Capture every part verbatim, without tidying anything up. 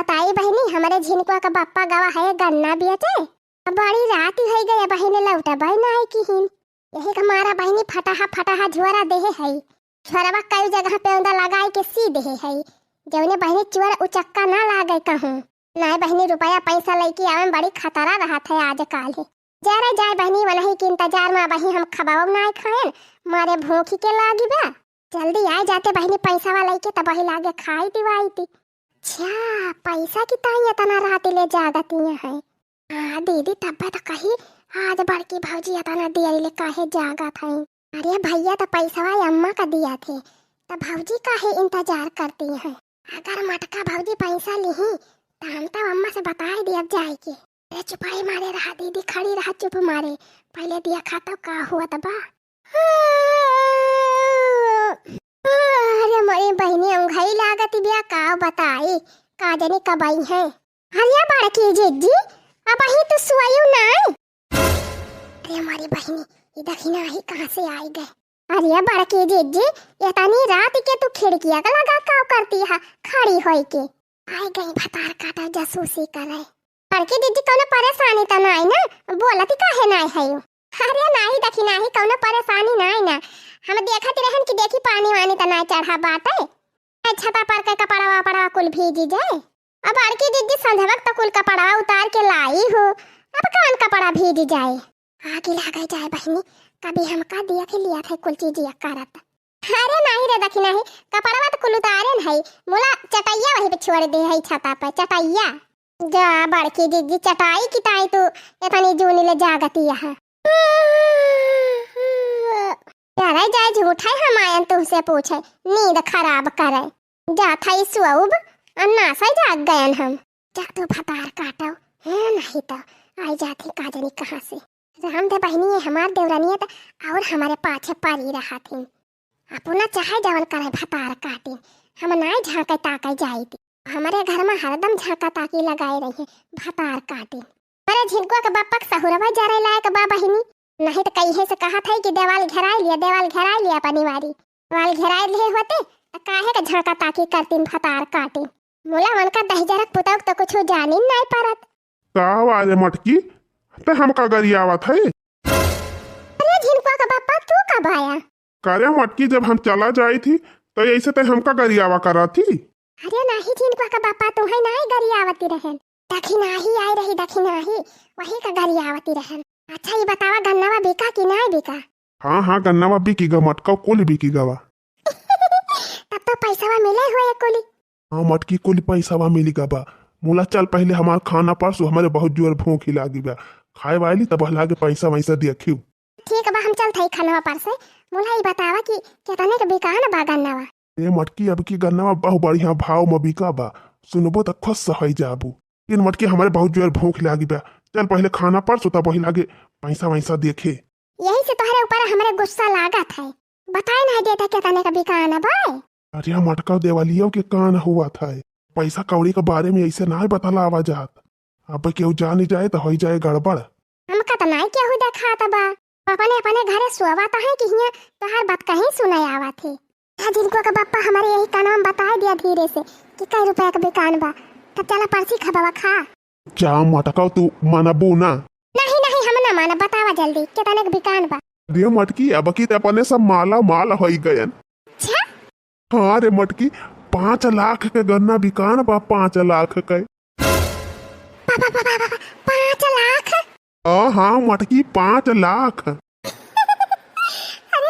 ताई बहिनी, हमरे झिनकुआ का बप्पा गवा है गन्ना बेचे। अब बड़ी रात होइ गई, बहिनी लौटबे नाई किहिन। यही का मारा बहिनी फटाहा फटाहा झोरा देहे है। झोरवा कई जगह पे औंदा लगाई के सी देहे है। जौने बहिनी चोर उचक्का ना लागे कहूँ। नाई बहिनी, रुपया पैसा लइके आवे में बड़ी खतरा रहत है आजकाल है। जा रे जाए बहिनी, वनही के इंतजार में अबही हम खबाओ नाई खाएन, मारे भूखी के लागी बा। जल्दी आए जाते बहिनी पैसावा लइके, तब वही लागे खाई दिवाई ती। अच्छा, पैसा की ताई इतना रात ले जागती है। हाँ दीदी, तब तो कही आज बड़की भौजी इतना देर ले काहे जागत है। अरे भैया तो पैसवा अम्मा का दिया थे, तो भौजी काहे इंतजार करती है। अगर मटका भौजी पैसा लिही तो हम तो अम्मा से बताई दिया जाए के। अरे चुपाई मारे रहा दीदी, खड़ी रहा चुप मारे, पहले देखा तो का हुआ तबा। अरे मोरी बहिनी, औंघई लागत बिया, का बताई, का जनी कब आई है। अरे बड़की जिज्जी, अबही तू सोयू नाई? अरे मोरी बहिनी, ई दखिनाही कहाँ से आई गए? अरे बड़की जिज्जी, इतनी रात के तू खिड़किया का लगा का करती है खड़ी होई के? आई गई भतार काटा जासूसी करे। बड़की जिज्जी, कौनो परेशानी त नाई ना? बोलती काहे नाई है यू? अरे नाई दखिनाही, कौनो परेशानी नाई ना। हम देखत रहन कि देखी पानी वानी त नाई चढ़ा बाटे। छता पर के कपड़वा वपड़वा कुल भीजी जाए। अब बड़की जिज्जी संझवक तो कुल कपड़वा उतार के लाई हो, अब कौन कपड़ा भीज जाए? आगी लागे जाए बहिनी, कभी हमका देख लिया थे कुल चीजिया करत। अरे नाई रे दखिनाही, कपड़वा तो कुल उतारे न है, मुला चटैया वही पे छोड़ दे है छता पे, चटैया। जा बड़की जिज्जी, चटाई की ताई तू इतनी जूनी ले जागती यहाँ। अरे जाए झूठा है हम आयन तुमसे पूछे, नींद खराब करे। जात है सुअब, अन्ना से जाग गयन हम। जा तू भतार काटो, है नहीं तो आई जाती का जनी कहाँ से। राम दे बहिनी, ये हमार देवरानी है तो और हमारे पाछे पड़ी रहा थी। अपना चाहे जवन करे भतार काटी, हम नाई झांके ताके जाई थी। हमारे घर में हरदम झांका ताकी लगाए रही है भतार काटी। अरे झिनकुआ के बापा के सहुरवा जरे लायक बा बहिनी, नहीं तो कहिए से कहा था कि देवाल घेराई लिया, देवाल घेराई लिया अपनी वारी। देवाल घेराई लिए होते तो काहे के झांका ताकी करतीन भतार काटी। मुला उनका दहिजरक पुतौक तो कुछ जानी नहीं परत। का आवाज है मटकी? ते हमका गरियावत है? अरे झिनकुआ का बापा, तू कब आया? का रे मटकी, जब हम चला जाई थी तो ऐसे ते हमका गरियावा करा थी? अरे नाही झिनकुआ का बापा, तू है नाही गरियावती रहन, दखिनाही आई रही, दखिनाही वही का गरियावती रहन। अच्छा ये बतावा, गन्नवा बिका कि नाही बिका? हाँ हाँ, गन्नवा बिकी गा मटका, कुल बिकी गवा। तब तो पैसवा मिले हुए कुली। हाँ मटकी, कुल पैसवा मिली गवा। मुला चल पहले हमार खाना परसु, हमारे बहुत जोर भूख ही लागी बा। खाए वाली तब लागे पैसा वैसा देखियो। ठीक बा, हम चलत हई खानवा परसे। मुला ई बतावा कि केतने के बिकान बा गन्नवा? ए मटकी, अब की गन्नवा बहु बढ़िया भाव में बिका बा, सुनबो त खुश होइ जाबू। इन मटकी, हमारे बहुत जोर भूख लागी बा, चल पहले खाना परसु तब वही लागे पैसा वैसा देखे। यही से तोहरे ऊपर हमरे गुस्सा लागत है, बताए नहीं देता केतने का बिकान बा। अरे मटका, देवालियो के कान हुआ था, पैसा कौड़ी के बारे में ऐसे ना बतलावा जात, अब केहू जानी जाए तो हो जाए गड़बड़। हमका तो नाई केहू देखात बा, अपने अपने घरे सोवत है कि हियां तोहार बात कहीं सुने आवत है। हाँ, झिनकुआ का बप्पा हमारे यही कानवा में बताए दिया धीरे से कि कई रुपया का बिकान बा, तब चला परसी खबवा खा। जा मटका, तू मानबू ना? नहीं नहीं, हम ना मानब, बतावा जल्दी केतने का बिकान बा। रे मटकी, अब की ते अपने सब माला माल होई गयन। अच्छा? हाँ रे मटकी, पाँच लाख के गन्ना बिकान बा, पाँच लाख के। पाँच लाख? हाँ हाँ मटकी, पाँच लाख। अरे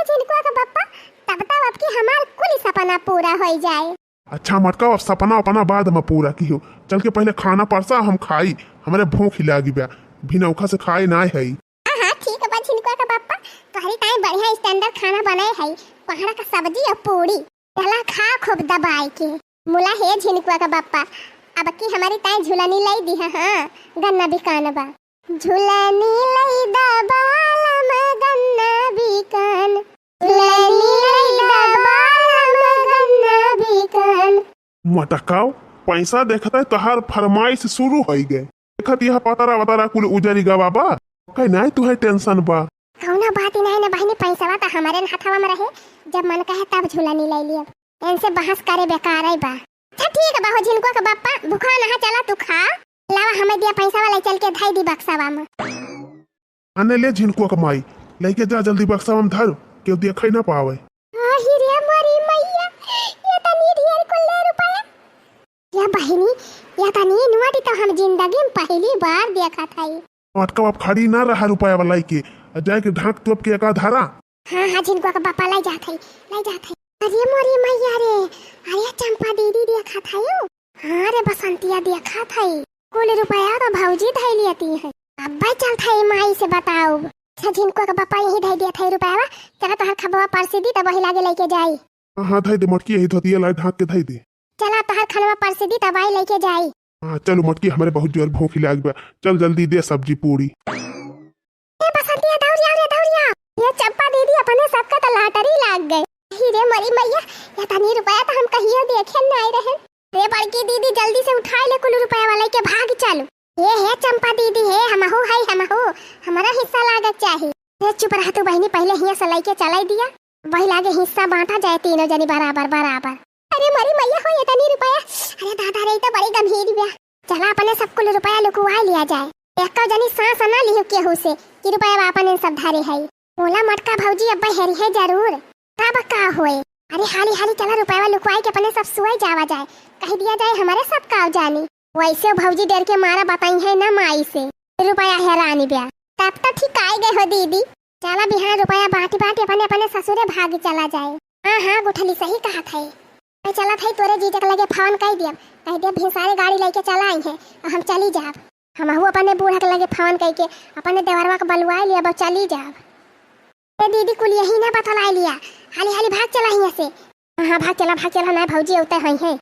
झिनकुआ का बप्पा, तब तब अब की हमार कुल सपना पूरा होई जाए। अच्छा मटका, अब सपना अपना बाद में पूरा किहो, चल के पहले खाना परसा, हम खाई, हमरे भूख ही लागी बा, भिनौखा से खाए नाय है। हाँ हाँ, ठीक बा झिनकुआ का बप्पा, तोहरी ताई बढ़िया standard खाना बनाए है, कोहड़ा का सब्जी और पूरी। चला खा खूब दबाए के। मुला हे झिनकुआ का बप्पा, अब की हमारी ताई झुलनी लाई दी है, हाँ, गन्ना बिकान बा। झुलनी लाई दा बालम गन्ना बिकान, झुलनी लाई दा बालम गन्ना बिकान। मटकाओ, पैसा देखते तोहार फरमाइश शुरू होई गए। देखत यह पतरा वतरा कुल उजरी गवा बा। कहीं नाई तुहे tension बा। कौनो बात ही नाई ना बहिनी, पैसवा तो हमारे हथवा में रहे, जब मन कहे तब झुलनी ले लियब। इनसे बहस करे बेकार ही बा। अच्छा ठीक बा हो झिनकुआ के बप्पा, भुखा नहा, चला तू खा। लावा हमें दिया पैसा वाला चल के धई दी बक्सावा में। अने ले झिनकुआ के माई, लइके जा जल्दी बक्सावा में धर, केहू देखे ना पावे। आही रे मोरी मैया, ये तनी ढेर कुल्ले रुपया। या बहिनी, या तनी नोट तो हम जिंदगी में पहली बार देखत हई। अटकवा खड़ी ना रहा रुपया वाला के, आ जाए के ढाक तोप के एका धरा। हाँ, हाँ, झिनकुआ के बप्पा लाई जात है, लाई जात है। अरे मोरी मैया रे, अरे चंपा दीदी देखत है यू। हाँ रे बसंतिया देखत है, कुल रुपया तो भौजी धई लियती है। अब्बे चलत है माई से बताउब। अच्छा झिनकुआ के बप्पा यही धई दियत है रुपया, चला तोहर खबवा परसी दी तब वही लागे लइके जाई। हाँ, हाँ, धई दे मोटकी, यही धोतिया लाई ढाक के धई दे। चला तोहर खनवा परसी दी तब आई लइके जाई। हाँ, चलो मोटकी, हमरे बहुत जोर भूख लाग बा, चल जल्दी दे सब्जी पूरी। ए बसंतिया, दौड़िया रे, दौड़िया। ये चंपा दीदी अपने सबका तो lottery लाग गए। ही रे मोरी मैया, ये तनी रुपया तो हम कहियो देखे नाई रहे। रे बड़की दीदी, जल्दी से उठाई ले कुल रुपया वाला के भाग चलो। ए हे चंपा दीदी, हे हमहू है, हमहू, हमारा हिस्सा लागत चाही। रे चुप रह तू बहिनी, पहले हियां से लइके चलाई दिया। वही लागे हिस्सा बांटा जाए तीनों जनी बराबर बराबर। अरे मोरी मैया हो, ये तनी रुपया। अरे दादा रे, ई तो बड़ी गंभीर बा। चला अपने सब कुल रुपया लुकवाई लिया जाए। एको जनी सांस ना लिहु केहू से कि रुपया अपन इन सब धरे है। बोला मटका भौजी, अब्बे हेरी है जरूर। तब का होए? अरे हाली हाली चला रुपया लुकवाई के अपने सब सोए जावा जाए। कह दिया जाए हमारे सब काव जानी। वैसे भौजी डर के मारा बताई है ना माई से। रुपया हेरानी बा। तब तो ठीक आई गए हो दीदी। चला बिहान रुपया बांटी बांटी अपने अपने ससुरे भाग चला जाए। हाँ, हाँ, गुठली सही कहत है। मैं चलत है तोरे जीजा के लगे फोन कह दियब, कह दियब भिनसारे गाड़ी लेके चला आई है और हम चली जाब। हमहू अपने बूढ़ा के लगे फोन कह के अपने देवरवा के बलवाए लियब और चली जाब। ए दीदी कुल यही ना बतलाए लिया, हाली हाली भाग चला हियां से। हाँ, हाँ, भाग चला, भाग चला, ना भौजी अउते होई है।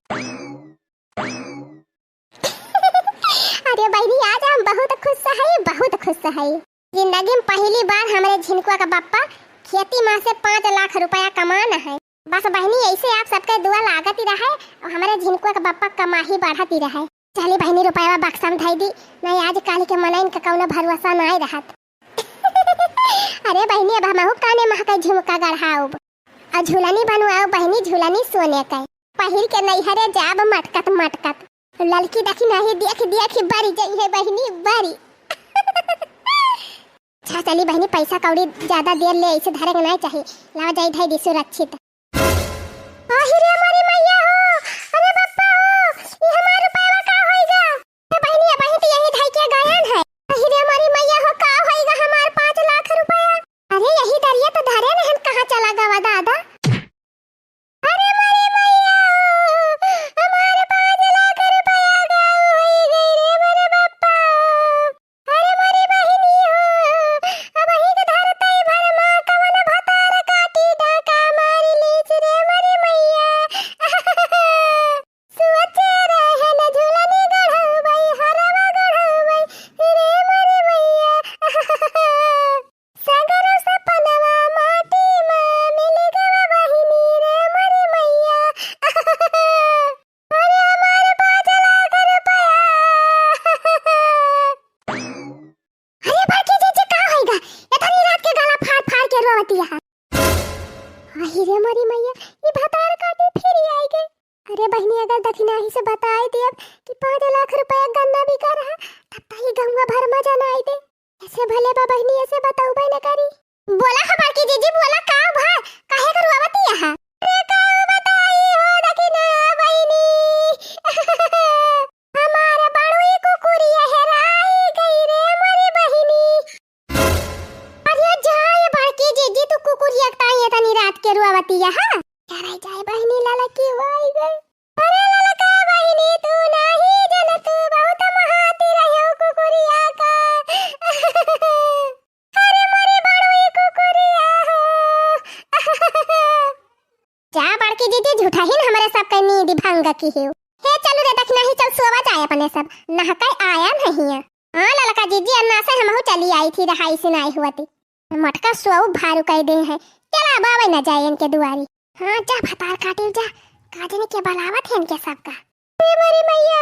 अरे बहिनी, आज हम बहुत खुश है, बहुत खुश है। जिंदगी में पहली बार हमरे झिनकुआ का बप्पा खेती में से पाँच लाख रुपया कमान है। बस बहिनी, ऐसे आप सबके दुआ लागत ही रहे और हमरे झिनकुआ का बप्पा कमाही बढ़त ही रहे। चली बहिनी, रुपया बक्सा में धई दी, नहीं आज काल के मनइन का कौनो भरोसा नाई रहत। अरे बहिनी, अब हमहू काने महके झुमका गढ़ाउब। और झुलनी बनवाओ बहिनी, झुलनी सोने के। पहिर के नैहरे जाब मटकत मटकत। ललकी दखिनही देख देख बरी जइहे बहिनी, बरी। अच्छा चली बहिनी, पैसा कौड़ी ज्यादा देर ले ऐसे धरे के नहीं चाही। लावा जाई धई दी सुरक्षित। आहि रे मोरी मैया हो, अरे बप्पा हो, ई हमार रुपया का होइगा? ए बहिनी, अबही तो यही धई के गायन है। आहि रे मोरी मैया हो, का होइगा हमार पाँच लाख रुपया? अरे यही दरिया तो धरे रहन, कहाँ चला गवा दादा? अरे मोरी मैया हो, हमार पाँच लाख रुपया गायब होई गई रे मोरे बप्पा। अरे मोरी बहिनी हो, अबही के धरतई भर मा कवन भतार काटी डाका मारी लीस रे मोरी मैया। सोचे रहन झुलनी गढ़उबई, हरवा गढ़उबई, रे मोरी मैया। सगरो सपनवा माटी मा मिल गवा बहिनी, रे मोरी मैया। अरे हमार पाँच लाख रुपया। अरे बड़की जीजी, का होइगा? इतनी रात के गला फाड़ फाड़ के रोवती है। आहि रे मोरी मैया, ई भतार काटी फिर आई गई। अरे बहिनी, अगर दखिनाही से बताई दियब कि पाँच लाख रुपया गन्ना बिका रहा, तब तो ई गंवा भर मा जनाई दे। ऐसे भले बा बहिनी, ऐसे बतउबे न करी। बोला हमार की जीजी, बोला का भा, काहे कर रोवती है? अरे का बताई हो दखिना बहिनी। हमार बड़ुई कुकुरिया हेराई गई रे मोरी बहिनी। अरे जा ये बड़की जीजी, तू कुकुरिया के ताई इतनी रात के रोवती है, हाँ? हेराई जाए बहिनी, ललकी आई गई। अरे ललका बहिनी, तू नाही जन, तू बहुत महाती रह्यो कुकुरिया का। अरे मोरी बड़ुई कुकुरिया हो। जा बड़की जीजी, झूठा ही न हमरे सबके नींद भंग की हो। हे चलू रे दखिनाही, चल सोवा जाए अपने सब, नहकाई आया नहीं है। हाँ ललका जीजी, अन्ना से हमहू चली आई थी, रहाई से नाई हुआ थी। मटका सोऊ भारू कह दे है। चला बाबा न जाए इनके दुआरी। हाँ जा भतार काटिल जा, काजनी के बलावत है इनके सबका। ए मोरी मैया,